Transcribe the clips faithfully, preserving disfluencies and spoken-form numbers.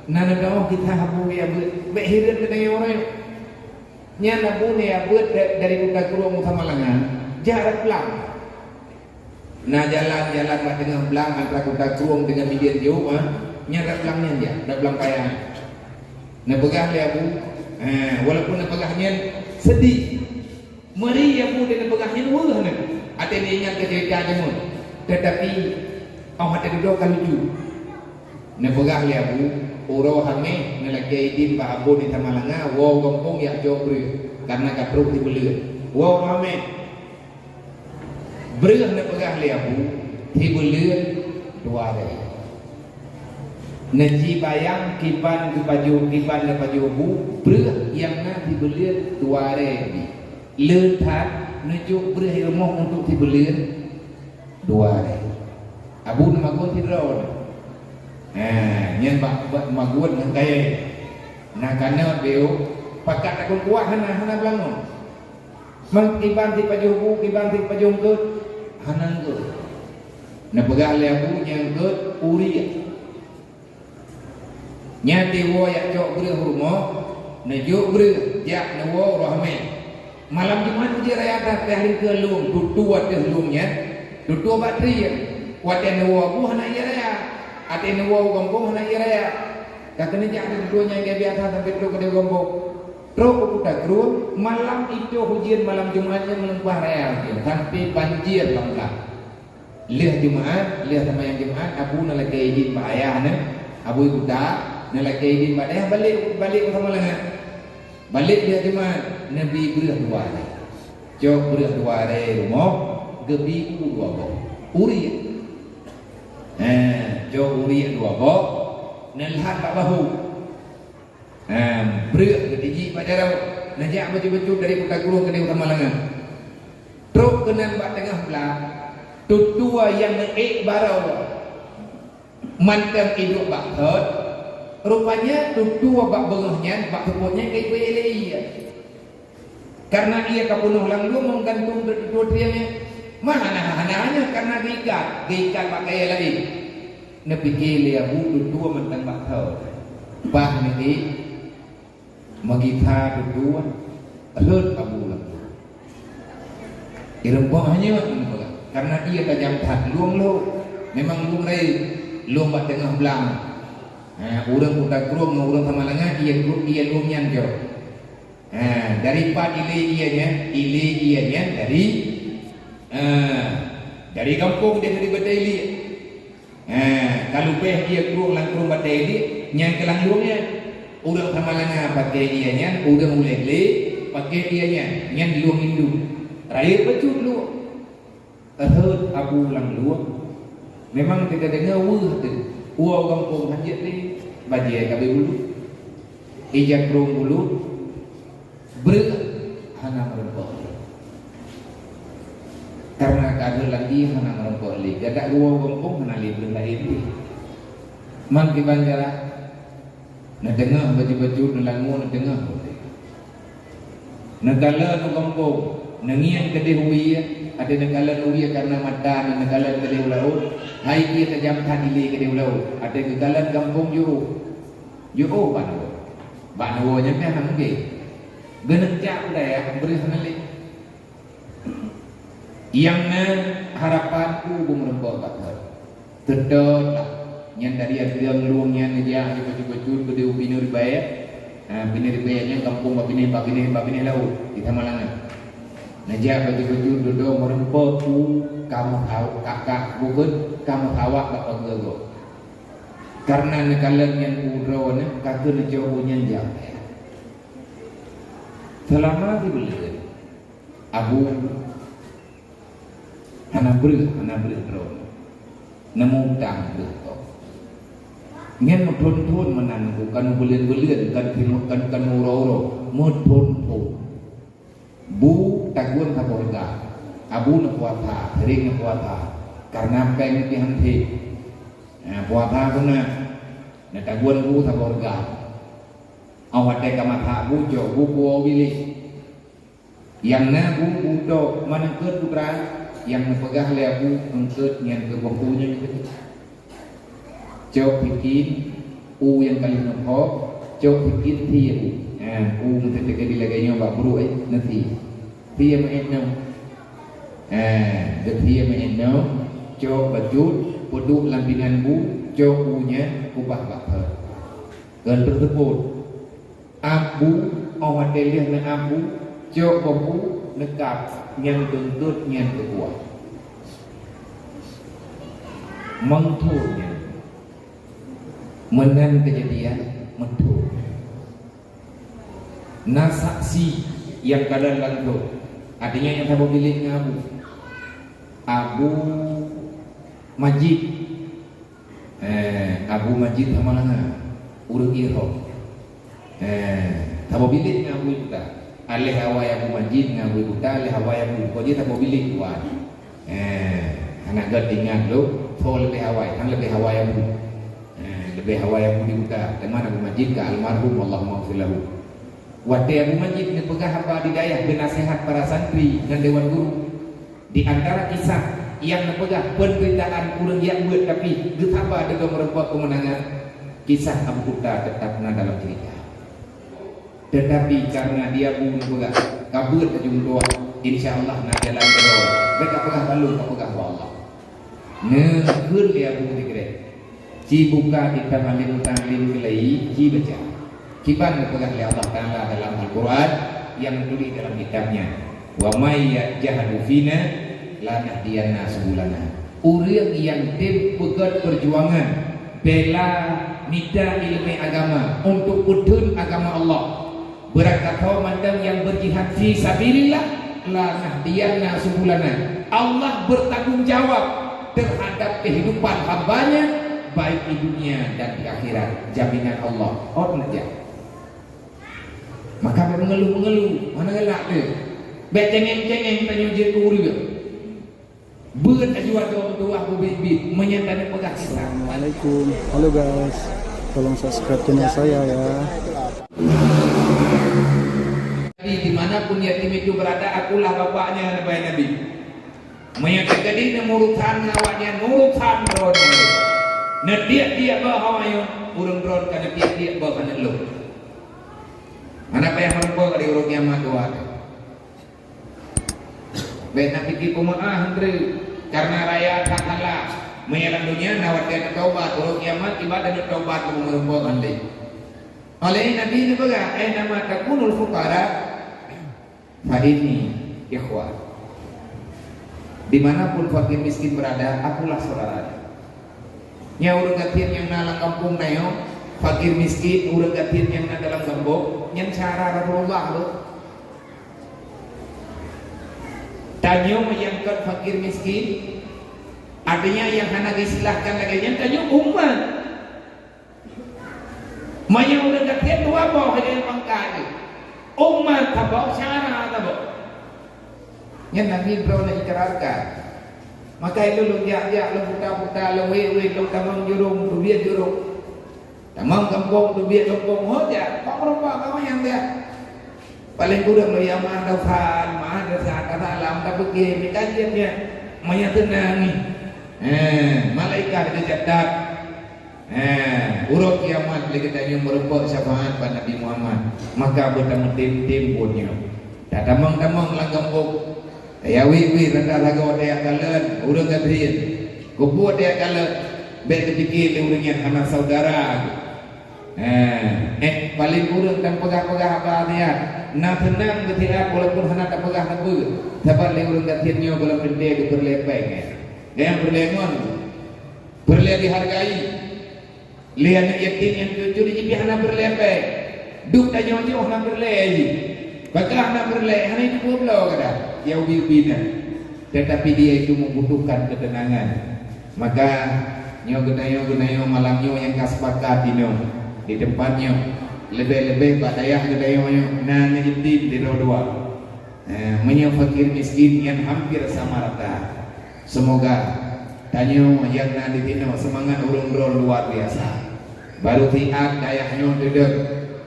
Na neudoh kisah Abu Yabeuet, bék hireuen keuneuk uroe. Nyan Abu Yabeuet da-, dari Kuta Krueng u Samalanga, jak rot blang. Na jalan-jalan bak teungoh blang antara Kuta Krueng dengan Mideuen jok, ha. Nyan rot blang nyan jak, rot blang paya. Neupeugah lé Abu, ha, walaupun neupeugah nyan sedih. Meuri Abu dan neupeugah nyan weueh nyan. Até neuingat keu cerita jameun. Tetapi, oh, até dudoe ka lucu. Neupeugah lé Abu, uroe Hamèh neulakèe idin bak Abu di Samalanga, woe gampông jak cok breueh, karena ka trok sibeuleuen. Woe uroe Hamèh. Breueh neupeugah lé Abu, sibeuleuen dua rèe. Neujibayang kiban geupajoh, kiban neupajoh bu, breueh nyang na sibeuleuen dua rèe bi. Le that neujok breueh i rumoh untuk sibeuleuen dua rèe. Abu neumagun sidroe. Ha, nyan bak, bak magun ngon kayèe. Na kanot beu, pakat takon kuah hana, hana beulangon. Mang kiban sipajoh bu, kiban sipajoh eungkôt, hana eungkôt. Neupeugah lé Abu nyang eungkôt, uriek. Nyan diwoe jak cok breueh u rumoh, neujok breueh, jak neuwoe uroe Hamèh. Malam Jumat ujeuen raya that, teuh lingkeue lôn, tutoe ateueh lôn nyan, tutoe bak trieng. Watèe neuwoe bu hana ie raya, até neuwoe u gampông hana ie raya. Ka keuneuk jak tutoe nyan lagèe biasa sampoe trok keudéh u gampông. Trok u Kuta Krueng, malam itu ujeuen malam Jumat nyan meulimpah raya ujeuen, sampoe banjir lam blang. Lheueh Jumat, lheueh seumayang Jumat, Abu neulakèe idin bak ayah neuh, Abu i Kuta, neulakèe idin bak ayah, balek, balek u Samalanga. Balek lheueh Jumat, neubi breueh dua rèe. Cok breueh dua rèe rumoh, geubi u dua boh. Uriek. Ha, cok uriek dua boh, neulhat bak bahu. Em, breueh geutijik bak jaroe, neujak bacut-bacut dari Kuta Krueng keudéh u Samalanga. Trok keunan bak teungoh blang, tutoe nyang neuék baroe mantong iduek bak thot, rupanya tutoe bak beungoh nyan, bak seupôt nyan ka ipeuék lé ie. Karena ie ka peunoh lam lueng, meugantung di tutoe trieng nyan. Mah hana, hana, hana, karena geuikat, geuikat bak kayèe laén. Neupike lé Abu tutoe mantong bak thot. Bah neuék, meugisa tutoe, rhot Abu lam lueng. Ireumpok hanyut, karena ie tajam that, lueng lhok. Memang lueng rayeuk, lueng bak teungoh blang. Ha, ureueng Kuta Krueng ngon ureueng Samalanga, ie kru-, ie lueng nyan jok. Ha, dari pat ilé ie nyan, ilé ie nyan dari, ha, dari gampông deh, dari Batèe Iliek. Ha, ka leubeh ie krueng lam krueng Batèe Iliek, nyan keuh lam lueng nyan. Ureueng Samalanga pakè ie nyan, ureueng Ulèe Hle pakè ie nyan, nyan lueng induk. Rayeuk bacut lueng. Rhot Abu lam lueng. Memang teuka deungoe weueh teuh. Woe gampông hanjeuet lé, bajèe ka abéh bulut. Ija krueng bulut, breueh hana meureumpok lé. Karena ka rhot lam ie hana meureumpok lé. Gata woe gampông hana lé breueh laén lé. Man kiban cara? Neuteungoh bacut-bacut, neulangue neuteungoh. Neukalon u gampông, neungieng keudeh u wie, até neukalon u wie karena mata, neukalon keudeh u laôt, hai ie tajam that ilé keudeh u laôt, até geukalon gampông jiôh. Jiôh bak neuwoe. Bak neuwoe nyan pih hana mungken. Geuneuk jak u dayah, breueh hana lé. Nyang na harapan u beumeureumpok bak thot. Teutap lah. Nyan dari ateueh lueng nyan neujak bacut-bacut keudeh u Bineue Ribèe. Ha, Bineue Ribèe nyan gampông bak binéh, bak binéh, bak binéh laôt, di Samalanga. Neujak bacut-bacut dudoe meureumpok u kamoe tau-, ka-, ka-, bukon kamoe tawak bak pageue gob. Karena neukalon nyan u droeneuh, ka keuh neucok u nyan jak. Seulama sibuleuen. Abu hana breueh, hana breueh droe. Neumutang breueh toh. Nyan meuthon-thon meunan, bukan buleuen-buleuen, bukan, bukan, bukan uroe-uroe, meuthon-thon. Bu tagun saboh reuga. Abu neupuasa, sering neupuasa. Karena péng pih han sép. Nah, puasa sunat. Neutagun bu saboh reuga. Awai watèe ka masak bu, cok bu puwoe u bilék. Nyang na bu, bu dok, man eungkôt putra, nyang neupeugah lé Abu eungkôt nyan keuh boh u nyan keuh. Cok sikin, U nyang ka lheueh neuphok, cok sikit thie u. Ha, u meuteuteuka di lagèe nyoe bak bruek, eh, neuthie. Thie meu'en nyoe. Ha, geuthie meu'en nyoe, cok bacut, peuduek lam pingan bu, cok u nyan, kubah bak thon. Kon teuseupôt. Ap bu, óh watèe lheueh neuap bu, cok boh bu, neukab, nyang beungkot nyan keu kuah. Meuthon nyan. Meunan keujadian meuthon. Na saksi nyang kalon langsông. Artinya nyang saboh bilék ngon Abu. Abu Majid. Eh, Abu Majid Hamalangan. Ureueng Irhom. Eh, saboh bilék ngon Abu Ibuta. Aléh awai Abu Majid ngon Abu Ibuta, aléh awai Abu Ibuta jih saboh bilék dua. Eh, hana gèt ingat lôn, soe leubeh awai, hana leubeh awai Abu. Eh, leubeh awai Abu Ibuta, teuma Abu Majid ka almarhum, Allahumma ghfir lahu. Watèe Abu Majid neupeugah haba di dayah beunaseuhat para santri ngon dewan guru. Di antara kisah nyang neupeugah peunderitaan ureueng jak beuet tapi geusaba deungon meureumpok keumeunangan, kisah Abu Kuta teutap na dalam cerita. Teutapi kareuna di Abu neupeugah, ka beuet laju meutuah, insya Allah na jalan keudroe. Bèk kapeugah bak lôn, kapeugah bak Allah. Neukheun lé Abu Tigreh. Ci buka kitab Alim Muta'allim keulai, ci baca. Kiban geupeugah lé Allah Taala dalam Al-Quran nyang geutuléh dalam kitab nyan, "Wa may yajhadu fina lanahdiyanna subulana." Ureueng nyang tem peugèt peujuangan, bela mita ileumèe agama untuk peutheun agama Allah, beurangkasoe mantong nyang beujihad fi sabilillah, lanahdiyanna subulana. Allah bertanggung jawab terhadap kehidupan hamba-Nya, baik di dunia dan di akhirat. Jaminan Allah. Ot neujak. Maka bèk meungeuluh-meungeuluh, hana galak teuh. Bèk cengeng-cengeng tanyoe jeuet keu ureueng. Beuet laju adoe meutuah bubit-bit, meunyo taneuk peugah kisah. Assalamualaikum. Halo guys, tolong subscribe channel saya ya. Jadi, di mana pun yatim itu berada, akulah bapaknya, kheun Nabi. Meunyo teukeudi neumurusan ngon awaknyan, murusan droeneuh. Neutiek-tiek bak awaknyan, ureueng droe ka neutiek-tiek bak aneuk lôn. Hana payah meurumpok di uroe kiamat dua. Bèk na pike peumeu'ah, hana treuk. Kareuna raya that Allah. Meunyo lam dunia na watèe neutobat, uroe kiamat ibarat neutobat, meureumpok hana lé. Oleh Nabi neupeugah, "Ainama takunul fuqara fa inni ikhwan." Di mana pun fakir miskin berada, akulah saudara. Nyan ureueng gasien nyang na lam gampông nyoe, fakir miskin, ureueng gasien nyang na dalam gampông, nyan syedara Rasulullah lôn. Tanyoe nyang kon fakir miskin, artinya nyang hana geuistilahkan lagèe nyan, tanyoe umat. Meunyo ureueng gasien dua boh lagèe pangkat jih. Umat saboh, syedara saboh. Nyan Nabi droeneuh ikararkan. Maka ilôn lôn jak-jak, lôn puta-puta, lôn wét-wét, lôn tamong jurông, teubiet jurông. Tamong gampông, teubiet gampông, ho jak, bak meurumpok kamoe nyang jak. Paleng kureueng lôn jak madrasah, madrasah, ka salam, tapike, mita jieb nyan. Meunyo teunang nyan. Eh, malaikat geucatat. Eh, uroe kiamat lé geutanyoe meurumpok syafaat bak Nabi Muhammad, maka beutameutem-tem buet nyoe. Tatamong-tamong lam gampông, tayawét-wét rata lagoe teuyak kalon, ureueng gasien. Keupeue teuyak kalon? Bèk teupike lé ureueng nyan hana saudara. Eh, eh, paleng kureueng tapeugah-peugah haba nyan, na seunang geusiat walaupun hana tapeugah sapeue, sabab lé ureueng gasien nyoe gohlom teuntèe geupeureulèe pèng, eh. Nyang peureulèe ngon. Peureulèe dihargai. Lé aneuk yatim nyang cucu jih pih hana peureulèe pèng. Duek tanyoe-nyoe hana peureulèe jih. Pakon hana peureulèe, hana jiteupeue bloe kadang. Ya ubi-ubi na. Tetapi dia itu membutuhkan ketenangan. Maka, nyoe geutanyoe-geutanyoe malam nyoe nyang ka sepakat inoe di teumpat nyoe. Leubeh-leubeh bak dayah geutanyoe nyoe na aneuk yatim sidroe dua. Eh, meunyoe fakir miskin nyan hampir sama rata. Seumoga tanyoe nyang na di sinoe seumangat ureueng droe luar biasa. Baru siat dayah nyoe teudeuh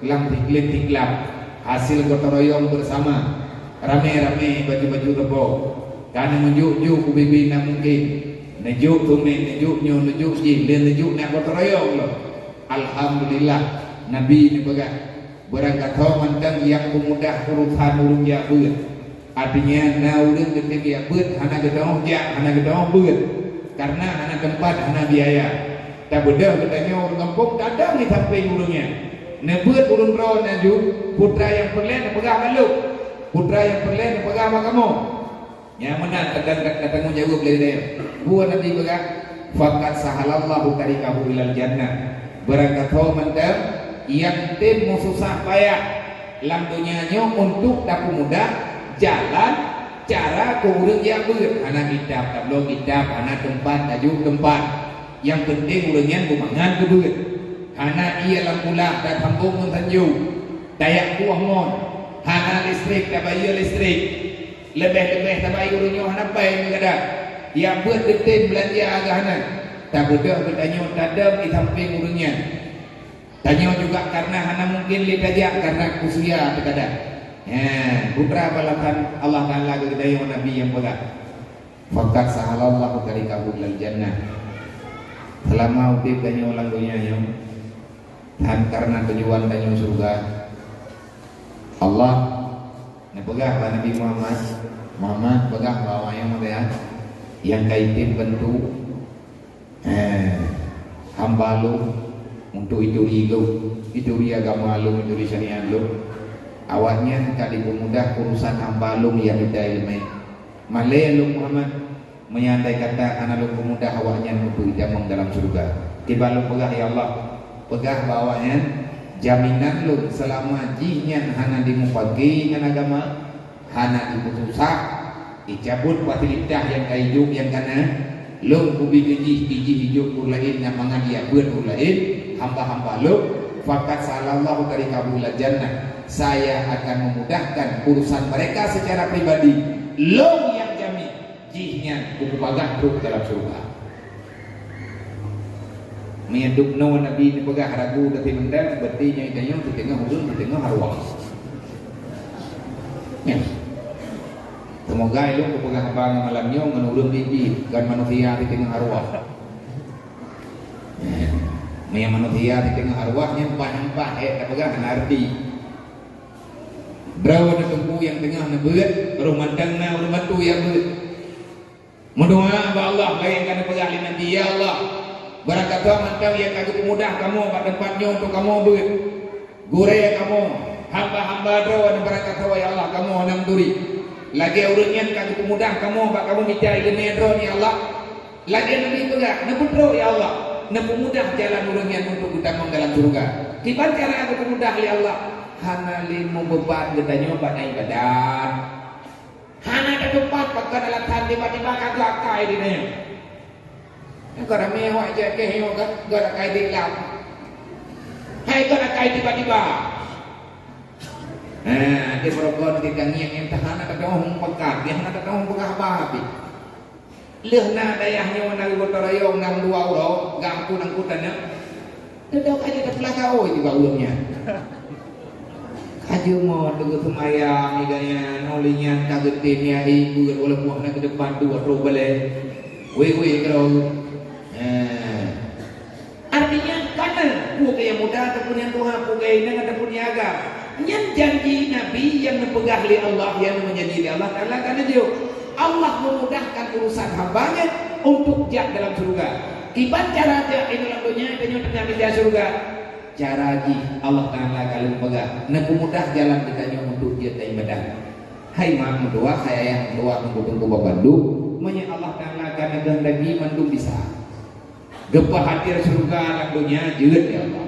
lam siklém-siklab, hasil gotong royong bersama, ramé-ramé baju-baju leubo. Ka neujok-jok ubé-bé na mungken, neujok teumé, neujok nyoe, neujok jih, lé neujok na gotong royong lom. Alhamdulillah, Nabi neupeugah, "Beurangkasoe mantong nyang peumudah urosan ureuëng jak beuet." Artinya, na ureuëng geutem jak beuet hana geutanyoe jak, hana geutanyoe beuet, karena hana teumpat, hana biaya. Tabeudôh geutanyoe ureuëng gampông tadong di sampéng ureuëng nyan. Neubeuet ureuëng droe nyan ju, putra nyang peureulée neupeugah bak lôn, putra nyang peureulée neupeugah bak kamoe. Nyang meunan teudeungon, teudeungon jaweueb lé Nabi. Buet Nabi peugah, "Faqad sahalallahu tariqahu ilal jannah." Beurangkasoe mantong nyang tem meususah payah lam donya nyoe untuk tapeumudah jalan cara keu ureuëng jak beuet. Hana kitab, tabloe kitab, hana teumpat, tajok teumpat. Nyang peunteng ureuëng nyan beumangat geubeuet. Hana ié lam kulah, tasambong ngon sanjong. Tajak kuah ngon. Hana listrik, tabayeue listrik. Leubeh-leubeh tabayeue ureuëng nyoe hana péng geuda. Jak beuet geutem beulanja agak hana. Tabeudôh geutanyoe tadong di sampéng ureuëng nyan. Tanyoe juga karena hana mungken lé tajak karena usia teugadang. He, peue balasan Allah Taala keu geutanyoe Nabi nyang peugah, "Faqad sahalallahu tariqahu ilal jannah." Seulama udeb tanyoe lam donya nyoe, dan karena tujuan tanyoe syurga, Allah neupeugah bak Nabi Muhammad, "Muhammad, peugah bak awak nyoe, ya, nyang ka item bantu, eh, hamba lôn untuk ituri lôn, ituri agama lôn, ituri syariat lôn. Awaknyan ka dipeumudah urusan hamba lôn nyang mita ileumé. Malée lôn, Muhammad, meunyoe andai kata hana lôn peumudah awaknyan untuk itamong dalam syeuruga. Kiban lôn peugah, ya Allah, peugah bak awaknyan, jaminan lôn seulama jihnyan hana dimupake ngon agama, hana jipeususah, jicabut fasilitas nyang ka ijok nyang kana, lôn kubi keu jih, keu jih ijok ureuëng laén nyang mangat jijak beuet ureuëng laén, hamba-hamba lôn, faqad sahalallahu tariqahu ilal jannah. Saya akan memudahkan urusan mereka secara pribadi. Lôn nyang jamin, jihnyan kupeugah trok dalam syeuruga." Meunyoe dubnoe Nabi neupeugah ragu teuh mantong, berarti nyoe tanyoe siteungoh ureuëng, siteungoh arwah. Ya. Seumoga ilôn kupeugah haba ngon malam nyoe ngon ureuëng biet-biet, kon manusia siteungoh arwah. Ya. Meunyoe manusia siteungoh arwah, nyan paih-paih, eh, tapeugah hana arti. Droe na teungku nyang teungoh neubeuet, roh mantong na ureuëng bantu nyang beuet. Meudoa bak Allah lagée nyang ka neupeugah lé Nabi, "Ya Allah, beurangkasoe mantong nyang ka geupeumudah kamoe bak teumpat nyoe untuk kamoe beuet. Gurée kamoe, hamba-hamba droe nyang beurangkasoe, ya Allah, kamoe hana meuturi. Lagée ureuëng nyan ka geupeumudah kamoe bak kamoe mita ileumé droe, ya Allah." Lagée Nabi peugah, "Neupeutrok, ya Allah, neupeumudah jalan ureuëng nyan untuk geutamong dalam syeuruga." Kiban cara geupeumudah lé Allah, hana lé meubeuban geutanyoe bak iébadat. Hana teupeugah pakon alasan tiba-tiba ka geuakai di nyoe. Ka ramé awak jak keu nyoe ka, ka akai di lam. Hai ka akai tiba-tiba. Nah, di program di tangieng yang hana teudoh peugah, yang hana teudoh peugah apa habis. Lheueh na dayah nyoe na gotong royong nyang dua uroe, gangku nangku tanah. Teudoh ka jeuet teupeulaka oi juga ulôn nyan. Ka jeuet mo teungku seumayang, iga nyan, oleh nyan ka geutem ya, ibu, walaupun na keu depan dua trok balée. Weh, weh, keudroe. Eh. Artinya, kana peue keu nyang muda ataupun nyang tuha, peue keu inong ataupun nyang agam. Nyan janji Nabi nyang neupeugah lé Allah, nyang neujanji lé Allah Taala ka neujaweueb. Allah memudahkan urusan hamba-Nya untuk jak dalam syeuruga. Kiban cara jak di dalam donya, tanyoe teungoh mita syeuruga. Cara jih Allah Taala ka lheueh peugah, neupeumudah jalan geutanyoe untuk jeuet iébadat. Hai mak meutuwah, hai ayah meutuwah, teungku-teungku bandum, meunyoe Allah Taala ka neukeuhendaki mandum bisa. Geupeuhadér syeuruga lam donya jeuet, ya Allah.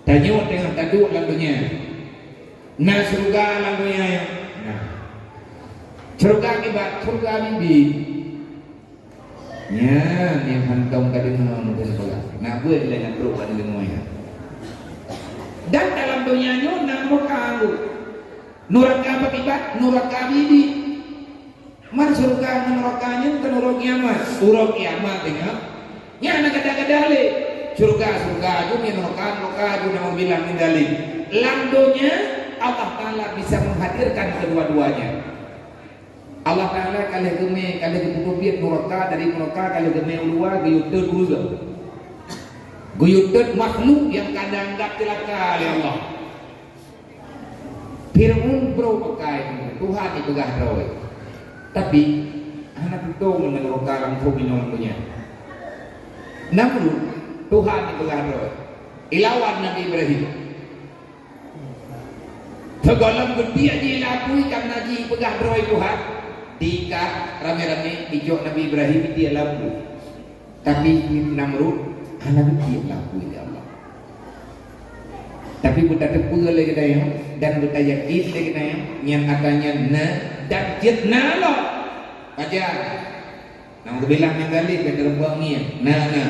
Tanyoe teungoh taduek lam donya. Na syeuruga lam donya nyoe? Na. Syeuruga kiban, syeuruga bibi. Nyan nyang hantom ka deungoe mungken peugah. Na beuet lé nyang trok bak deungoe nyan. Dan dalam donya nyoe na meuka anggô. Nuraka bak kiban, nuraka bibi. Man syeuruga ngon nuraka nyan keu uroe kiamat. Uroe kiamat teungoh. Nyan na gada-gada lé. Syeuruga, syeuruga, jeuet nyan nuraka, nuraka, jeuet nyan bilang nyan dalem. Lam donya, Allah Taala bisa menghadirkan kedua-duanya. Allah Taala ka lheueh geumé, ka lheueh geupeubiet nuraka, dari nuraka ka lheueh geumé u luwa, geuyue teuh u reuzoh. Geuyue teuet makhluk nyang ka na anggab ceulaka lé Allah. Fir'aun brok pakai, Tuhan jipeugah droe. Tapi, hana tutong ngon nuraka langsong inoe donya. Namrud, Tuhan jipeugah droe. Ilawan Nabi Ibrahim. Sigohlom geutiek jih lam apui karena jipeugah droe Tuhan. Diikat ramé-ramé, ijok Nabi Ibrahim itiek lam apui. Tapi Namrud hana geutiek lam apui lé Allah. Tapi beutateupeue lé geutanyoe dan beutayakin lé geutanyoe, nyan atra nyan na dan jeuet na lom. Pajan? Naudzubillah min dzalik, bèk teureubah ngieng. Na, na.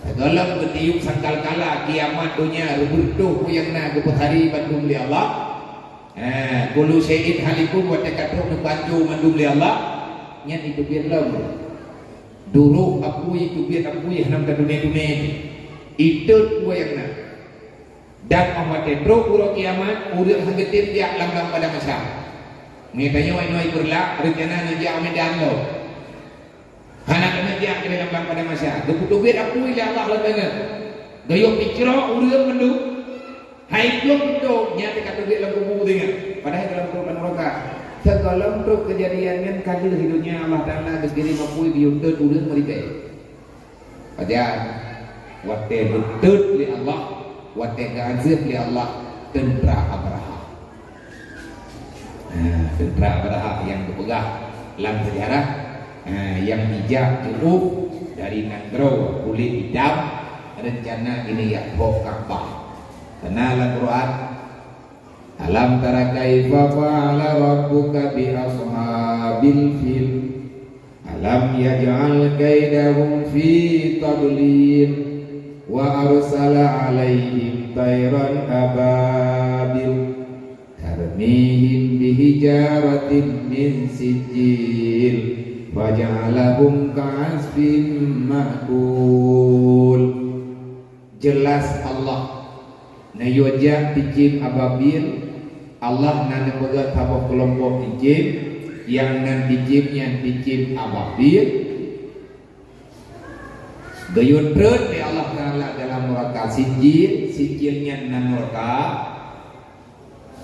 Sigohlom geutiup sangkakala kiamat donya, reubeutoh peue nyang na geupeuhari bandum lé Allah. Ha, kullu syai'in halikun, watèe ka trok neupancô mandum lé Allah, nyan iteubiet lom. Duroh apui, iteubiet apui, hana meukaduné-duné. Iteubiet peue nyang na. Dan 'oh watèe trok uroe kiamat, ureueng han geutem jak lam Padang Mahsyar. Meunyoe tanyoe inoe ipeureulah, reuncana neujak u Medan lom. Hana keuneuk jak keu lam Padang Mahsyar. Geupeuteubiet apui lé Allah lam donya. Geuyue picrok ureueng mandum. Hai, plueng beutôi, nyan teuka teubiet lam kubu teuingat. Padahai ka lam kubu nuraka. Sigohlom trok keujadian nyan ka lheueh di donya Allah Taala geukirém apui geuyue teuet ureueng meuribèe. Pajan? Watèe geuteuet lé Allah, watèe geuazeueb lé Allah teuntra Abrahah. Nah, teuntra Abrahah nyang geupeugah lam seujarah, nah, nyang jijak jiôh dari nanggroe kulét itam, reuncana ini jak phok Ka'bah. Karena lam Quran, "Alam tara kaifa fa'ala rabbuka bi ashabil fil? Alam yaj'al kaidahum fi tadlil, wa arsala 'alaihim tairan ababil, tarmihim bihijaratin min sijil, faja'alahum ka'asfim ma'kul." Jeulaih Allah neuyue jak cicém ababil, Allah na neupeugöt saboh keulompok cicém, nyang nan cicém nyan cicém ababil. Geuyue treun lé Allah Taala dalam nuraka sijil, sijil nyan nan nuraka.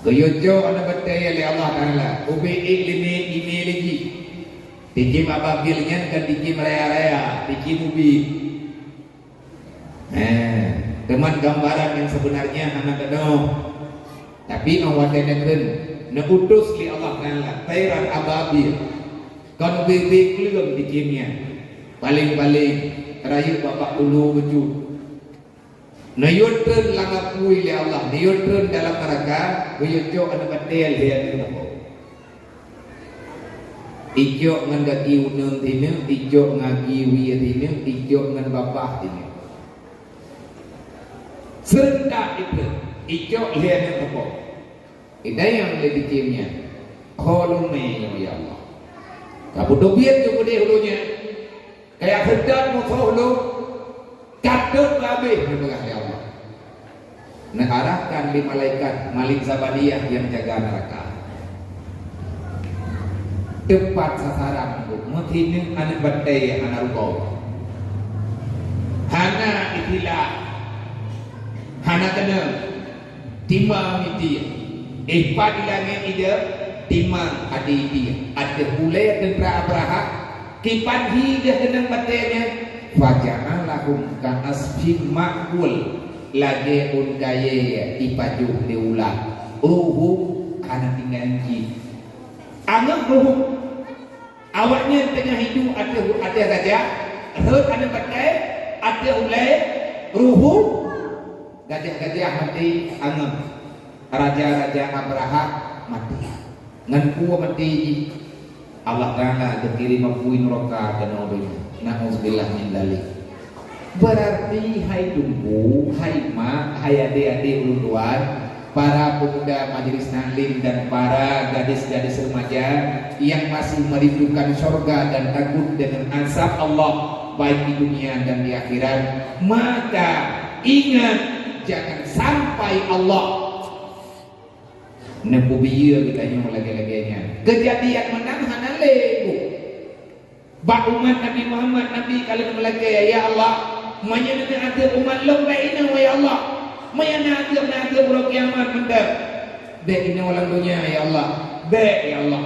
Geuyue cok aneuk batèe lé Allah Taala, ubé ék limé imé lé jih. Cicém ababil nyan kon cicém raya-raya, cicém ubé. Eh, teuma gambaran nyang sebenarnya hana keunoe. Tapi 'oh watèe neukheun, neuutus lé Allah Taala tairan ababil, kon bèe-bèe kleueng di kimia, paleng-paleng, rayeuk babah ulu bacut. Neuyue treun lam apui lé Allah, neuyue treun dalam neuraka, geuyue cok aneuk batèe lhèe aneuk teupeu. Icok ngon gaki uneun sineuk, icok ngon gaki wie sineuk, icok ngon babah sineuk. Seureuntak icok, icok lhèe aneuk teupeu. Idayang lé di kimia. Ho lôn mè nyoe, ya Allah. Ka beuteubiet ju keudeh ulôn nyan. Kaya seudot musoh lôn, ka teuh habéh, neupeugah lé Allah. Neuarahkan lé malaikat Malik Zabaniah nyang jaga neuraka. Teupat sasaran, meusineuk aneuk batèe hana rugoe. Hana istilah, hana keuneuk. Timang mitie. Eh, pat di langèt ideh, timang até itie. Ateueh ulèe teuntra Abrahah, kiban hi deuh keunong batèe nyan, faja'alahum ka'asfim ma'kul, lagèe ôn kayèe ipajoh lé ulat. Ruhum hana tinggai jih. Angeuk ruhum. Awaknyan teungoh hidup ateueh, ateueh gajah, rhot aneuk batèe, ateueh ulèe, ruhum. Gajah-gajah maté angeuk. Raja-raja Abrahah maté. Ngon peue maté jih? Allah Taala geukirém apui neuraka keunoe donya. Na'udzubillah min dzalik. Berarti hai teungku, hai mak, hai adék-adék ulôn tuan, para pemuda majelis taklim dan para gadis-gadis remaja yang masih merindukan syurga dan takut dengan azab Allah, baik di dunia dan di akhirat, maka ingat, jangan sampai Allah neupeubiyeu geutanyoe lagèe-lagèe nyan. Keujadian meunan hana lé. Bak umat Nabi Muhammad, Nabi ka lheueh meulakèe, "Ya Allah, Meunyoe na ateueh umat lôn, bèk inoe, ya Allah. Meunyoe na ateueh, na ateueh uroe kiamat mantong, bèk inoe lam donya, ya Allah. Bèk, ya Allah.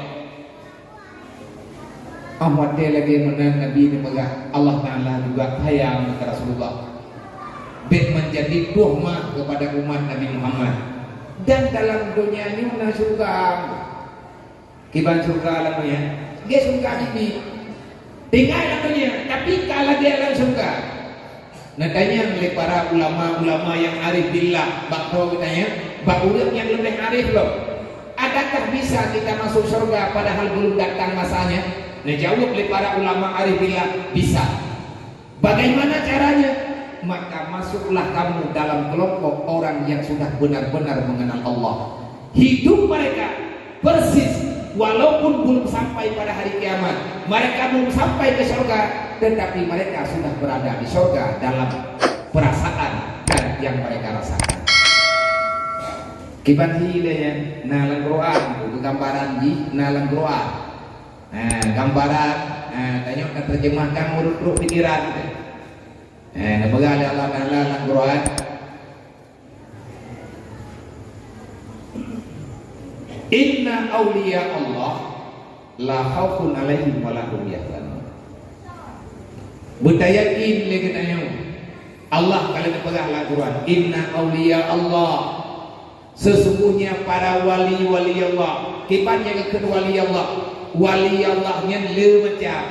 Ah, watèe lagèe meunan Nabi neupeugah, Allah Taala juga sayang keu Rasulullah. Bèk menjadi tuhmah kepada umat Nabi Muhammad. Dan dalam donya nyoe na syeuruga. Kiban syeuruga lam donya, lagèe syeuruga nyoe. Tinggai lam donya, tapi ka lagèe lam syeuruga. Neutanyong lé para ulama-ulama nyang arif billah, bak droe geutanyoe, bak ureueng nyang leubeh arif lom, adakah bisa kita masuk syeuruga padahal belum datang masanya? Neujaweueb lé para ulama arif billah, bisa. Bagaimana caranya? Maka masuklah kamu dalam kelompok orang yang sudah benar-benar mengenal Allah. Hidup mereka persis, walaupun belum sampai pada hari kiamat, mereka belum sampai ke surga, tetapi mereka sudah berada di surga dalam perasaan dan yang mereka rasakan. Kiban hi lé nyan, na lam Quran, gambaran jih na lam Quran. Ha, gambaran, ha, tanyoe ka terjemahkan meureutrok pikiran. Ha, neupeugah lé Allah Taala lam Quran, "Inna auliya Allah la khaufun alaihim wa la hum yahzanun." Beutayakin lé geutanyoe, Allah ka lheueh neupeugah lam Quran, "Inna auliya Allah." Sesungguhnya para wali-wali Allah, kiban nyang geukheun wali Allah, wali Allah nyan le macam.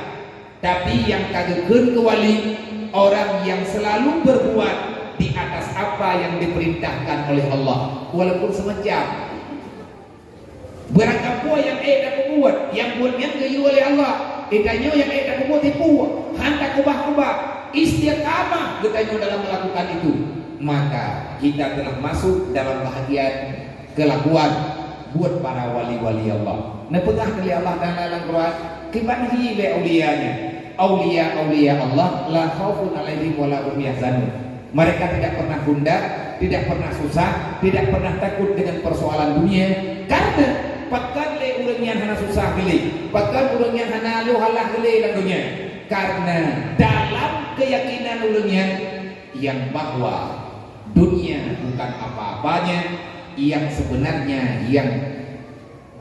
Tapi nyang ka geukheun keu wali, orang yang selalu berbuat di atas apa yang diperintahkan oleh Allah, walaupun semacam. Barangkapeue nyang ék tapeubuet, nyang buet nyan geuyue lé Allah. Geutanyoe nyang ék tapeubuet tipu, han takubah-kubah, istiqamah geutanyoe dalam melakukan itu, maka kita telah masuk dalam bahagian kelakuan buet para wali-wali Allah. Neupeugah lé Allah Taala lam Quran, kiban hi lé aulia nyan. Aulia-aulia Allah la khaufun alaihim wa la hum yahzanun. Mereka tidak pernah gundah, tidak pernah susah, tidak pernah takut dengan persoalan dunia. Karena pakon lé ureueng nyan hana susah geulé, pakon ureueng nyan hana lôh alah geulé lam dunia. Karena dalam keyakinan ureueng nyan yang bahwa dunia bukan apa-apanya, yang sebenarnya, yang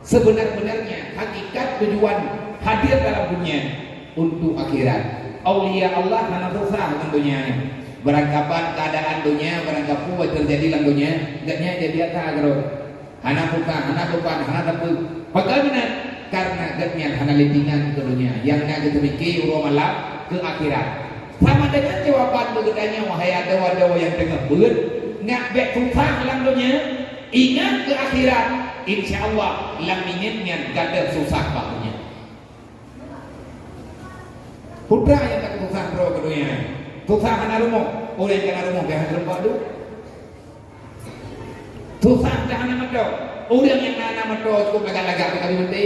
sebenar-benarnya hakikat tujuan hadir dalam dunia untuk akhirat. Aulia Allah hana susah lam dunia nyoe. Barangkapeue keadaan dunia, barangkapeue terjadi lam dunia, gobnyan jadi biasa keudroe. Hana susah, hana beban, hana sapeue. Pakon meunan? Karena gobnyan hana lé pingan keu dunia, nyang na geuteumiki uroe malam keu akhirat. Sama dengan jawaban bak geutanyoe, wahai adoe-adoe nyang teungoh beuet, ngat bèk susah lam dunia, ingat keu akhirat, insya Allah lam minét nyan gadôh susah bak dunia. Peue nyang ka susah droe keu dunia? Susah hana rumoh, ureueng nyang hana rumoh bèk hana rumoh duek. Susah dah hana meudoe, ureueng nyang na, na meudoe cukup lagak-lagak teuka maté.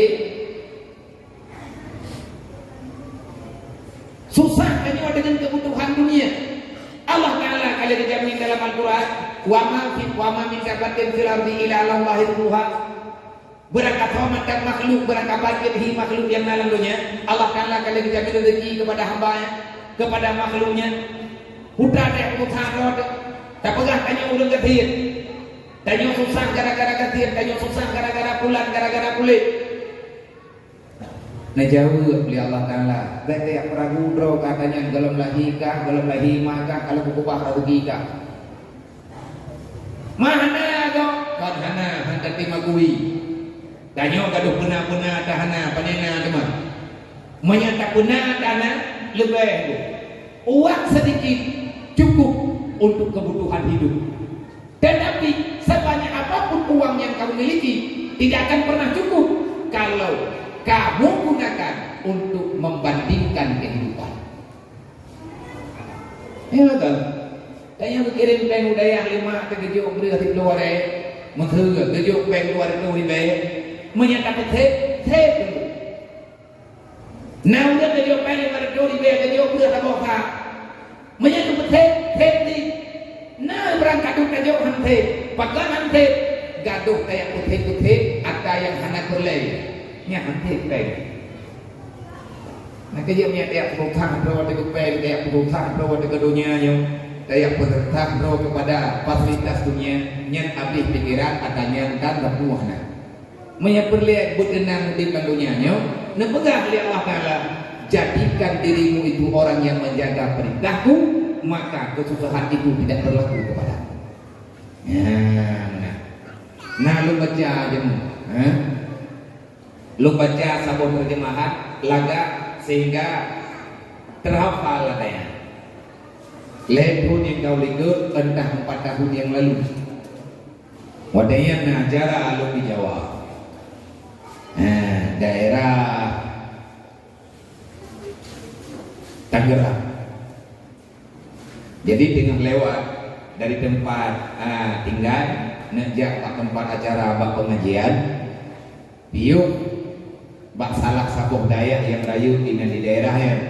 Susah tanyoe deungon keubutuhan dunia. Allah Taala ka lheueh geujamin dalam Al-Quran, "Wa ma fi, wa ma min dabbatin fil ardi illa 'alallahi rizquha." Barangkasoe mantong makhluk, barangkapeue hi makhluk nyang na lam donya, Allah Taala ka lheueh geujamin rezeki kepada hamba-Nya, kepada makhluk-Nya. Peue teuh susah droe, tapeugah tanyoe ureueng gasien. Tanyoe susah gara-gara gasien, tanyoe susah gara-gara pulan, gara-gara puléh. Neujaweueb lé Allah Taala, bèk tajak peuragu droe keu ata nyan, gohlom lahé kah, gohlom lahé ma kah, ka lheueh kukeubah raseuki kah. Ma hana gob, kon hana, han tateuma kui. Tanyoe gadôh peuna-peuna ata hana, pane na teuma. Meunyoe tapeuna ata na, leubeh gob. Uang sedikit cukup untuk kebutuhan hidup. Tetapi, sebanyak apapun uang yang kamu miliki, tidak akan pernah cukup kalau kamu gunakan untuk membandingkan kehidupan. Ya, betul. Tanyoe geukirém péng u dayah lima, teugeujok breueh siplôh aré, meuseue geujok péng dua reutôh ribèe. Meunyoe tapeuthèe, thèe teungku. Na ureueng geujok péng lima reutôh ribèe, geujok breueh saboh sa. Meunyoe tapeuthèe, thèe teuk. Na barang kadôh tajok han thèe, pakon han thèe? Gadôh tajak peuthèe-peuthèe ata nyang hana peureulèe. Nyan han thèe péng. Maka jeuet meunyo tajak peususah droe teuh keu péng, tajak peususah droe teuh keu donya nyoe, tajak peususah droe keupada fasilitas dunia, nyan abéh pikeran, ata nyan dan rapuh na. Meunyo peureulée beuteunang udeb lam donya nyoe, neupeugah lé Allah Taala, "Jadikan dirimu itu orang yang menjaga perintahku, maka kesusahan itu tidak berlaku kepadamu." Nah, nah. Nah, lôn baca jeuet, ha? Lôn baca saboh terjemahan lagak sehingga terhafal ata nyan. Lhée thon nyang ka u likot, entah empat tahun yang lalu. Watée nyan na acara lôn di Jawa. Ha, daerah Tangerang. Jadi teungoh lewat dari tempat, ah, tinggai, neujak bak tempat acara bak pengajian, piôh bak salah saboh dayah nyang rayeuk inan di daerah nyan.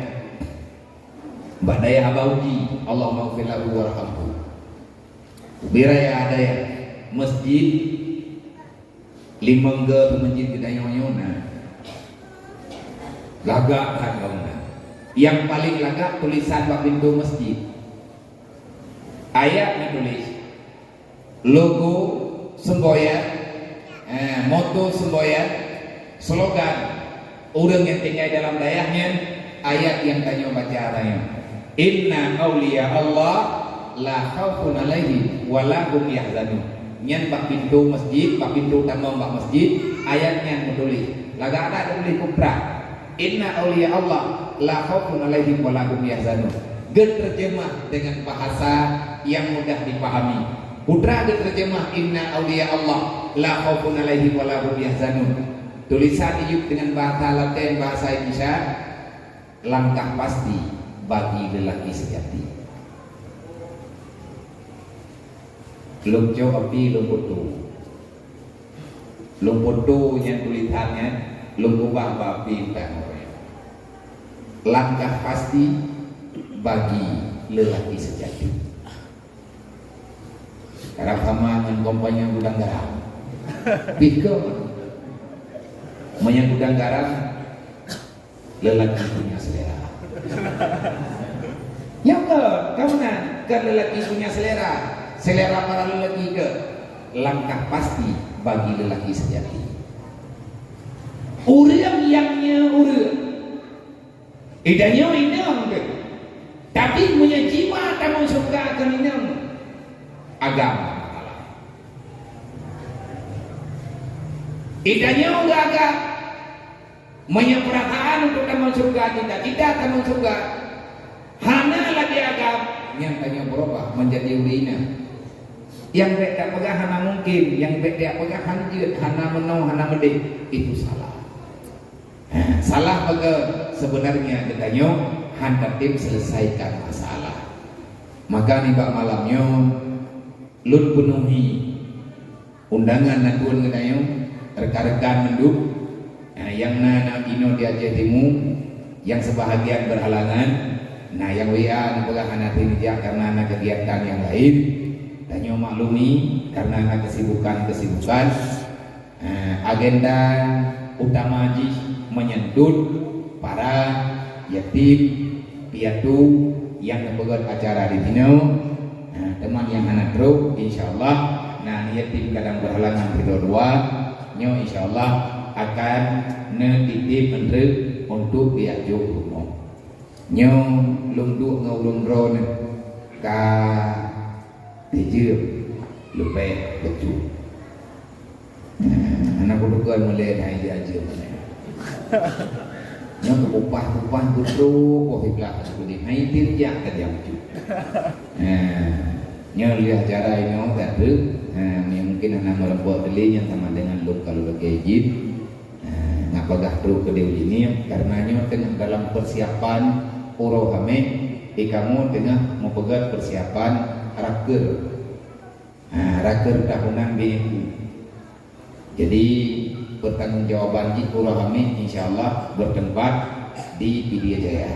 Bak dayah Aba Uji, Allahummaghfir lahu warhamhu. Ubé raya dayah, masjid limong go masjid geutanyoe nyoe na. Lagak that bangunan. Nyang paleng lagak tulisan bak pintoe masjid. Ayat neutuléh, logo semboyan, eh, moto semboyan, slogan, ureuëng nyang tinggai dalam dayah nyan, ayat nyang tanyoe baca tanyoe, "Inna auliya Allah la khaufun alaihim wa la hum yahzanun." Nyan bak pintoe masjid, bak pintoe tamong bak masjid, ayat nyan meutuléh. Lagak that teutuléh keu prah. "Inna auliya Allah la khaufun alaihim wa la hum yahzanun." Geuteurjeumah dengan bahasa yang mudah dipahami. Putra geuteurjeumah, "Inna auliya Allah la khaufun alaihim wa la hum yahzanun." Tulisan iyup dengan bahasa Latin, bahasa Indonesia, "Langkah pasti bagi lelaki sejati." Lôn cok api, lôn foto. Lôn foto nyan tulisan nyan, lôn ubah bak api tanggai. "Langkah pasti bagi lelaki sejati." Karab sama ngon kompanya gudang garam. Pih keu meunyo gudang garam, lelaki punya selera. Nyang keu, kawanan, keu lelaki punya selera. Selera para lelaki keu, langkah pasti bagi lelaki sejati. Ureuëng nyang nyoe ureuëng. Idanyoe inong keu. Tapi meunyo jiwa tamong syeuruga keu inong, agam. Idanyoe gagah. Meunyo peurasaan untuk tamong syeuruga, cita-cita tamong syeuruga, hana lagée agam, nyan tanyoe beurubah menjadi ureuëng inong. Nyang bék tapeugah hana mungkin, nyang bék tapeugah hana jeuet, hana meunoe, hana meudeh, itu salah. Ha, salah maka sebenarnya geutanyoe hana tem selesaikan masalah. Maka nibak malam nyoe, lôn peunuhi undangan nakeuh geutanyoe, rekan-rekan mandum, eh, nyang na, na inoe di Aceh Timu, nyang sebahagian berhalangan, na nyang W A neupeugah hana teurijak karena na kegiatan nyang laén. Tanyoe maklumi karena na kesibukan-kesibukan. Eh, agenda utama jih meunyentuh para yatim piatu nyang neupeugét acara di sinoe. Nah, teuma nyang hana trok, insya Allah, na yatim kadang berhalangan sidroe dua, nyoe insya Allah akan neutitip meunreuk untuk diajoh rumoh. Nyoe lôn duek ngon ulôn droeneuh ka tijeuem leubeh beutôi. Nah, aneuk kutukeuen mulai hai diajeue mulai. Nyoe keupah-kupah geutrok poh siblah keudeh hai tim jak tajam cut. Nah, nyoe liah cara inoe ka treuk. Nah, ni mungkin hana meureumpok teulie nyang sama dengan lôn kalau lagée jih. Nah, nak peugah trok keudeh uji ni karena nyoe teungoh dalam persiapan uroe hamé, di kamoe teungoh meupeugét persiapan rakeur. Ha, rakeur tahunan B M U. Jadi, pertanggungjawaban jih uroe hamé insya Allah bertempat di Pidie Jaya.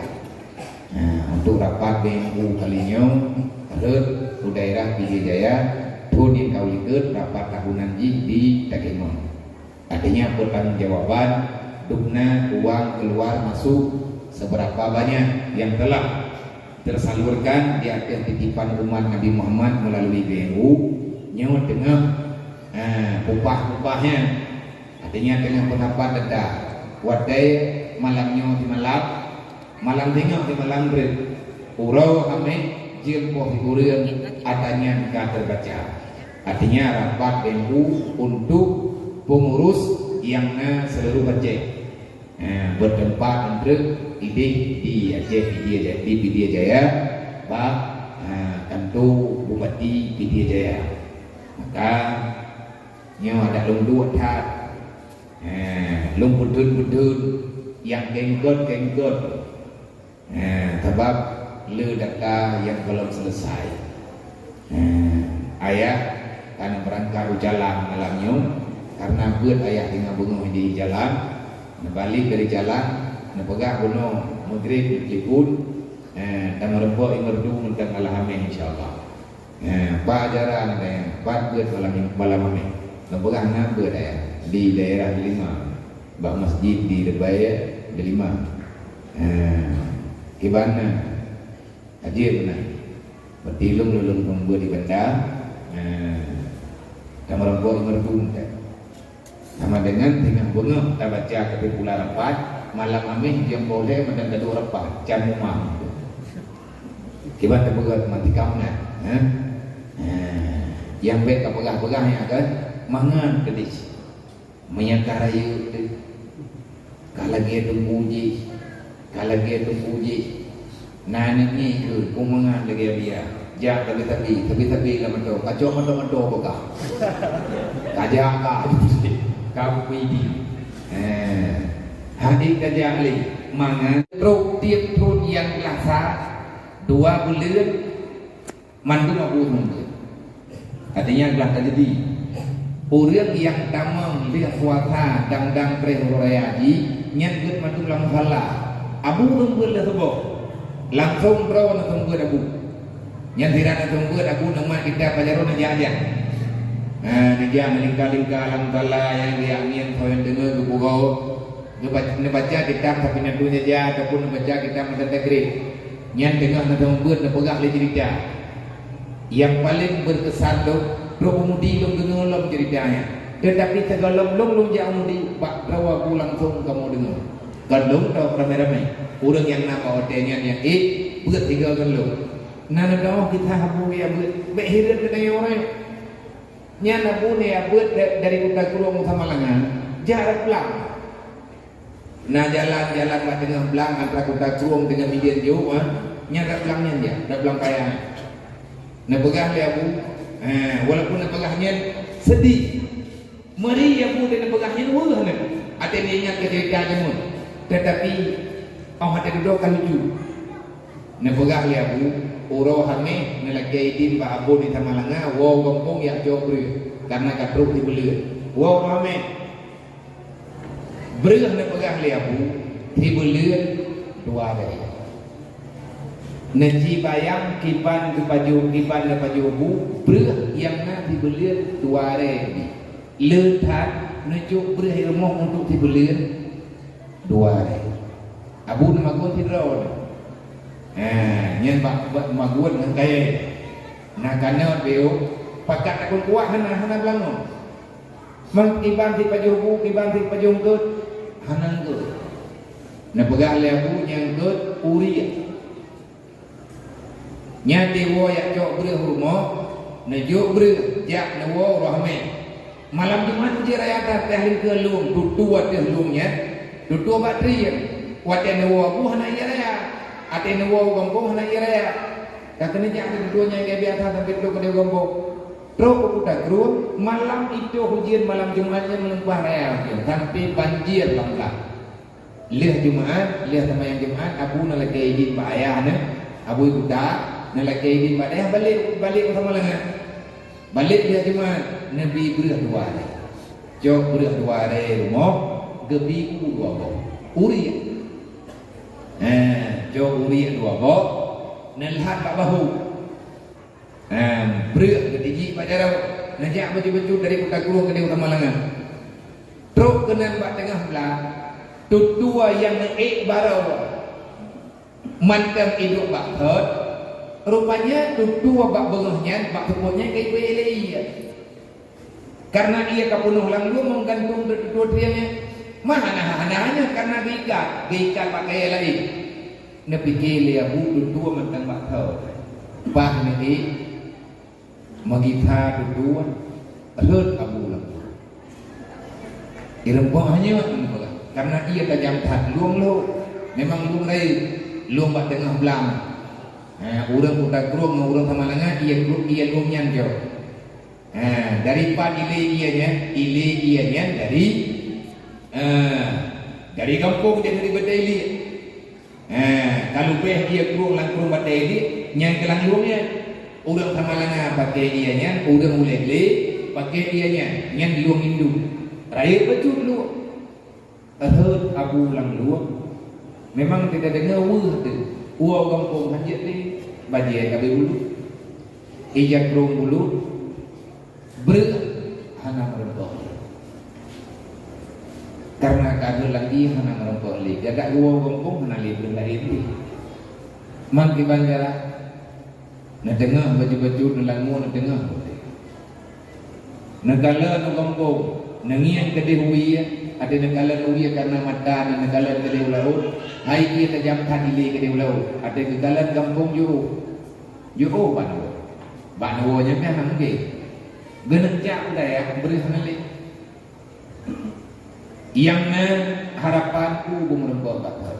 Ha, untuk rapat B M U kali nyoe, rhot u daerah Pidie Jaya, thon nyang ka u likot rapat tahunan jih di Takengon. Artinya, pertanggungjawaban dubna uang keluar masuk Seberapa banyak yang telah tersalurkan di atas titipan umat Nabi Muhammad melalui B N U, nyoe teungoh, eh, upah-upahnya. Artinya teungoh pendapat denda. Watèe malam nyoe di malam, malam teungoh di malam reuet. Uroe Hamèh jeuem poh sikureueng ata nyan ka terbaca. Artinya rapat B N U untuk pengurus yang na seluruh Aceh. Eh, bertempat untuk idéh di Aceh Pidie Jaya, di Pidie Jaya, bak, eh, kantor Bupati Pidie Jaya. Maka, nyoe adak lôn duek that. Eh, lôn peudeuet-peudeuet nyang kengkot-kengkot. Eh, sabab le data nyang gohlom selesai. Eh, ayah ka neubeurangkat u jalan malam nyoe, karena beuet ayah teungoh beungoh di jalan, neubalek dari jalan, neupeugah bunoe Maghrib neutelepon, eh, dan meureumpok i Meureudu mantong malam Hamèh, insya Allah. Eh, pat acara nyan, pat beuet malam, malam Hamèh. Neupeugah na beuet ayah di daerah Delima, bak masjid di Rebai Delima. Eh, kiban na. Ajeuk meunan. Berarti lôn, lôn, lôn, lôn beuet di banda. Eh, dan meureumpok i Meureudu mantong. Sama dengan teungoh beungoh tabaca keusimpulan rapat, malam Hamèh jeuem poh lhèe mantong taduek rapat, can mumang. Kiban tapeugah meutikam nyan, ha? Ha. Nyang bèk tapeugah-peugah nyan kan, mangat keudéh. Meunyo ka rayeuk teuh, ka lagèe teungku jih, ka lagèe teungku jih. Na aneuk ngieng keu, keu mangat lagèe biasa. Jak sabe-sabe, sabe-sabe lam moto. Kacok moto-moto beukah. Kajak ka, ka beupeue di. Eh, hadéh kajak lé, mangat. Trok tiep thôn nyang glah sa, dua buleuen, mandum Abu Hurairah. Artinya glah tajadi. Ureueng nyang tamong lheueh puasa dang-dang preh uroe raya jih, nyan geuet mandum lam musala. Abu seumeubeuet lé suboh. Langsong droe neuseumeubeuet Abu. Nyan sira neuseumeubeuet Abu neumat kitab bak jaroe neujak-jak. Nah, neujak meulingka-lingka lam musala nyang riak ngieng saweue deungoe geupugoe. Neuba-, neubaca kitab Safinatun Najah ataupun neubaca kitab Matan Takrib. Nyan teungoh neuseumeubeuet neupeugah lé ceurita. Nyang paleng beukeusan lom, droe peumudi lom deungoe lom ceurita nyan. Teutapi sigohlom lôn, lôn jak u mudi, bak droe Abu langsong kamoe deungoe. Kon lôn tôh ramé-ramé. Ureueng nyang na bak watèe nyan nyang ék, beuet sigoe ngon lôn. Na neudong kisah Abu nyang beuet, bèk hireuen keu tanyoe uroe nyoe. Nyan Abu nyang beuet da-, dari Kuta Krueng u Samalanga, jak rot blang. Na jalan-jalan bak teungoh blang antara Kuta Krueng deungon Mideuen jih, ha. Nyan rot blang nyan jak, rot blang paya. Neupeugah lé Abu, eh, walaupun neupeugah nyan seudeh. Meuri Abu dan neupeugah nyan weueh nyan. Até neuingat keu ceurita jameun. Teutapi, 'oh até dudoe ka lucu. Neupeugah lé Abu, uroe Hamèh neulakèe idin bak Abu di Samalanga, woe gampông jak cok breueh, karena ka trok sibuleuen. Woe uroe Hamèh. Breueh neupeugah lé Abu, sibuleuen dua rèe. Neucibayang kiban geupajoh, kiban neupajoh bu, breueh nyang na sibuleuen dua rèe. Le that neujok breueh i rumoh untuk sibuleuen dua rèe. Abu neumagun sidroe. Eh, nyan bak, bak magun ngon kayèe. Na kanot beu, pakat takon kuat hana, hana beulangong. Man kiban sipajoh bu, kiban sipajoh eungkôt, hana eungkôt. Neupeugah lé Abu nyang eungkôt uriek. Nyan diwoe jak cok breueh u rumoh, neujok breueh, jak neuwoe uroe Hamèh. Malam Jumat jih raya that, teuh lingkeue lôn, tutoe ateueh lôn nyan, tutoe bak trieng. Watèe neuwoe bu hana ie raya, até neuwoe u gampông hana ie raya. Ka keuneuk jak tutoe nyan lagèe biasa sampoe trok keudéh u gampông. Trok u Kuta Krueng, malam itôh ujeuen malam Jumat nyan meulimpah raya ujeuen, sampoe banjir lam blang. Lheueh Jumat, lheueh seumayang Jumat, Abu neulakèe idin bak ayah neuh, Abu i kuta, neulakèe idin bak ayah balek, balek u Samalanga. Balek lheueh Jumat, neubi breueh dua rèe. Cok breueh dua rèe rumoh, geubi u dua boh. Uriek. Eh, cok uriek dua boh, neulhat bak bahu. Em, breueh geutinjik bak jaroe, neujak bacut-bacut dari Kuta Krueng keudéh u Samalanga. Trok keunan bak teungoh blang, tutoe nyang ék baroe, Mantong iduek bak thot, rupanya tutoe bak beungoh nyan, bak seupôt nyan ka ipeue lé ie. Karena ie ka peunoh lam lueng, meugantung tutoe trieng nyan. Mah hana, hana nyan karena geuikat, geuikat bak kayèe laén. Neupike lé Abu tutoe mantong bak thot. Bah neuék Meugisa tutoe, rhot Abu lam lueng. Ireumpok hanyot, karena ie tajam that lueng lom. Memang lueng rayeuk, lueng bak teungoh blang. Ha, ureueng Kuta Krueng ngon ureueng Samalanga, ie kru-, ie lueng nyan jroh. Ha, dari pat ilé ie nyan, ilé ie nyan dari, ha, dari gampông, dari Batèe Iliek. Ha, ka leubeh ie krueng lam krueng Batèe Iliek, nyan keuh lam lueng nyan. Ureueng Samalanga paké ie nyan, ureueng Ulèe Glé paké ie nyan, nyan lueng induk. Rayeuk bacut lueng. Rhot Abu lam lueng. Memang teudeungoe weueh teuh. Woe gampông hanjeuet lé, bajèe ka abéh bulut. Ija krueng bulut. Breueh hana meureumpok. Karena ka rhot lam ie hana meureumpok lé. Gata geuwoe gampông hana lé breueh laén lé. Man kiban jalan. Neuteungoh bacut-bacut, neulangue neuteungoh. Neukalon u gampông, neungieng keudeh u wie, até neukalon u wie karena mata, neukalon keudeh u laôt. Hai ie tajam that ilé keudeh u laôt, até geukalon gampông jiôh. Jiôh bak neuwoe. Bak neuwoe nyan pih hana mungken. Geuneuk jak u dayah, breueh hana lé. Nyang na harapan ku beumeureumpok bak thot.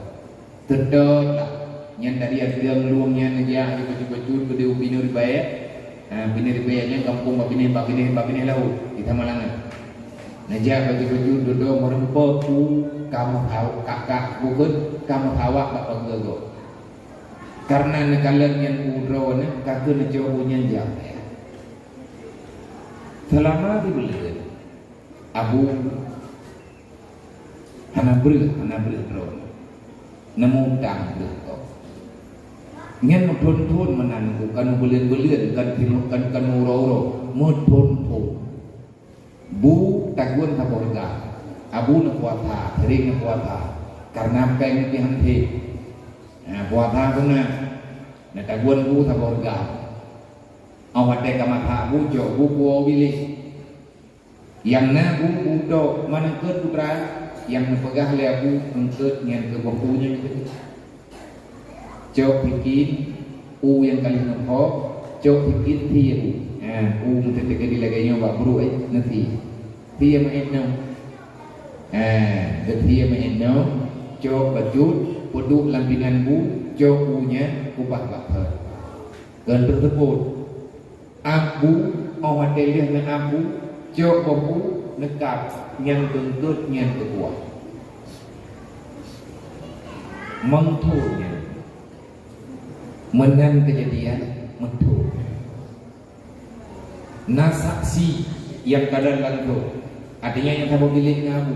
Teutap lah. Nyan dari ateueh lueng nyan neujak bacut-bacut keudeh u Bineue Ribèe. Ha, Bineue Ribèe nyan gampông bak binéh, bak binéh, bak binéh laôt, di Samalanga. Neujak bacut-bacut dudoe meureumpok ku ka meuhawak, ka, ka, bukon ka meuhawak bak pageue gob. Karena neukalon nyan u droeneuh, ka keuh neucok u nyan jak. Seulama sibuleuen, Abu hana breueh, hana breueh droe. Neumutang breueh gob. Nyan meuthon-thon meunan, bukan buleuen-buleuen, kan, kan, kan uroe-uroe, meuthon-thon. Bu tagun saboh reuga. Abu neupuasa, sering neupuasa. Karena péng pih han tém. Nah, puasa sunat. Neutagun bu saboh reuga. Óh watèe ka masak bu, cok bu kuwoe biléh. Nyang na bu, bu tok, man eungkôt putra, nyang neupeugah lé Abu, eungkôt nyan keuh boh u nyan keuh. Cok sikin u nyang ka lheueh neuphok, cok sikin sie u. Ha, u meuteukeudi lagèe nyoe bak bruek, eh, neusie. Sie meu'èn nyoe. Ha, geusie meu'èn nyoe, cok bacut, peuduek lam pingan bu, cok u nyan, ubah bak thot. Keu teuseupôt, Abu, óh watèe lheueh neuabu, cok boh u, neukab, nyang teungkôt nyan teukuah. Meuthon nyan. Meunan keujadian, meuthon. Na saksi nyang ka lheueh langsông. Artinya nyang saboh bilék ngon Abu.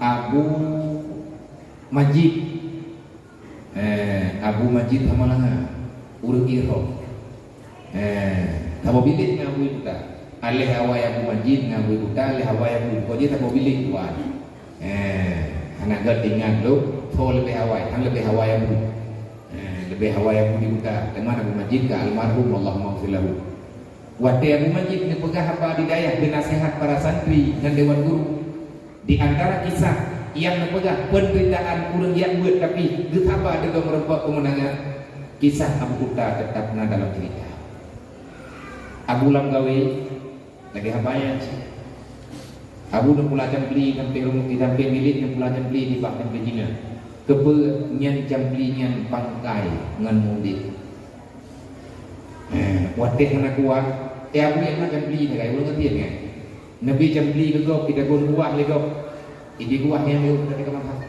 Abu Majid. Eh, Abu Majid Samalanga, ureueng Irhom. Eh, saboh bilék ngon Abu Kuta. Aléh awai Abu Majid ngon Abu Kuta, aléh awai Abu Kuta, saboh bilék tuan. Eh, hana gèt ingat lôn, tho leubeh awai, han leubeh awai Abu. Eh, leubeh awai Abu di Kuta. Teuma Abu Majid ka almarhum, Allahumma ghfir lahu. Watèe Abu Majid neupeugah haba di dayah, geunaseuhat para santri ngon dewan guru. Di antara kisah nyang neupeugah peunderitaan ureueng jak beuet, tapi geusaba deungon meureumpok keumeunangan, kisah Abu Kuta teutap na dalam ceurita. Abu lam gawé, lagèe haba nyan cit. Abu neupula campli sampéng rumoh, di sampéng bilék neupula campli, nibak campli Cina. Keupeue nyan campli nyan pangkai ngon mudik. Eh, watèe hana kuat, eh, Abu nyan na campli, na gaya ureueng ngerti nyan. Neubi campli keu gob, itagun kuah lé gob. Ibi kuah nyan lé gob, ka masak.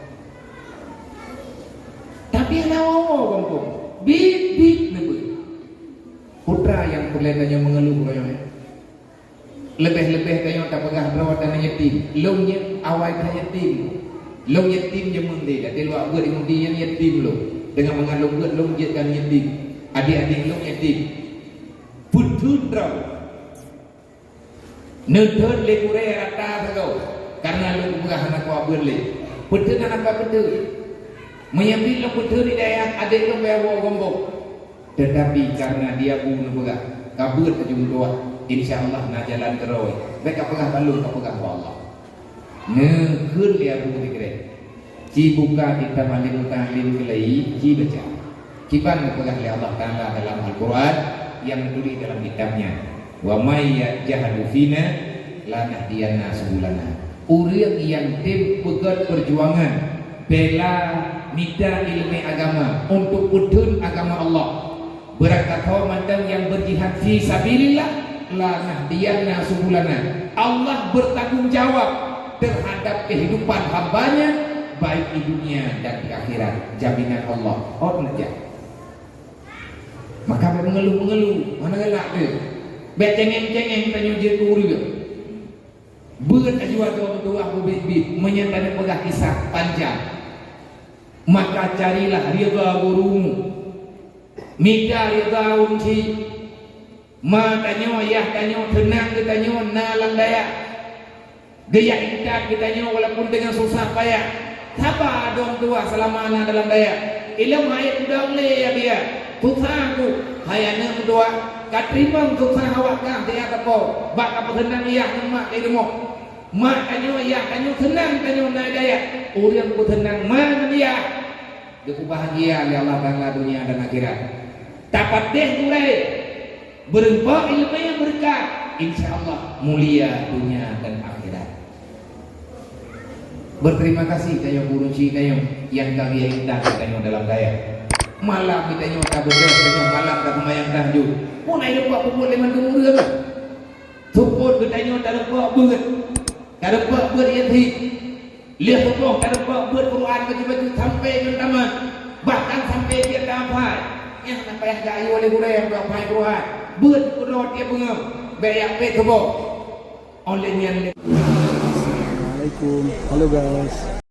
Tapi hana woe-woe gampông. Bit-bit neubeuet. Putra nyang peureulèe tanyoe meungeuluh roh nyoe. Leubeh-leubeh tanyoe tapeugah droe tanyoe yatim. Lôn nyan awai that yatim. Lôn yatim jameun deh, até luwah beuet Yahudi nyan yatim lôn. Teungoh mangat lôn beuet lôn jeuet keu yatim. Adék-adék lôn yatim. Peuteun droe. Neuteun lé gurèe rata sagoe, kareuna lôn peugah hana kuabeuet lé. Peuteun hana kuabeuet. Meunyoe pih lôn peutheun di dayah, adék lôn bèk woe gombong. Teutapi kareuna di Abu neupeugah, ka beuet aju meutuah, insya Allah na jalan keudroe. Bèk ka peugah bak lôn, ka peugah bak Allah. Neukheun lé Abu Hurairah, "Ci buka kitab Al-Muta'allim keulai, ci baca. Kiban geupeugah lé Allah Taala dalam Al-Quran nyang geutuléh dalam kitab nyan, 'Wa may yajahadu fina lanahdiyannah subulana.'" Ureuëng nyang tem peugöt peujuangan, bela, mita ileumèe agama untuk peutheun agama Allah, beurangkat ho mantong nyang beujihad fi sabilillah, lanahdiyannah subulana. Allah bertanggung jawab terhadap kehidupan hamba-Nya, baik di dunia dan di akhirat. Jaminan Allah. Ot neujak. Maka bèk meungeuluh-meungeuluh, hana galak teuh. Bèk cengeng-cengeng tanyoe jeuet keu ureuëng. Beuet aju adoe meutuah bubit-bit, meunyoe taneuk peugah kisah panjang. Maka carilah ridha gurumu. Mita ridha ureuëng chik. Ma tanyoe, yah tanyoe, seunang geutanyoe na lam dayah. Geujak intat geutanyoe walaupun deungon susah payah. Saba adoe meutuah seulama na dalam dayah. Ilôn hai udang lé ya dia. Susah ku, hai aneuk meutuah, ka teurimong susah awak kah di ateueh po, bak ka peuseunang yah ngon mak di rumoh. Mak tanyoe, yah tanyoe, seunang tanyoe na dayah. Ureuëng peuseunang ma ngon yah, geupeubahagia lé Allah Taala dunia dan akhirat. Tapatéh gurée, beureumpok ileumèe beureukat, insya Allah mulia dunia dan akhirat. Berterima kasih tanyoe guru chik tanyoe nyang ka geuyue intat tanyoe dalam dayah. Malam tanyoe tabeudôh, tanyoe malam taseumayang tahajud. Pun ai leupah peubuet lé mandum ureuëng. Seupôt geutanyoe tareumpok beuet, tareumpok beuet Yasin. Lheueh suboh tareumpok beuet Quran bacut-bacut sampoe ngon tamat, bahkan sampoe tiep tahafai. Nyan hana payah jak yue lé gurée nyang hafai Quran. Beuet keudroe tiep beungoh, bèk jak pét suboh. Óh lheueh nyan lé. Assalamualaikum. Halo guys.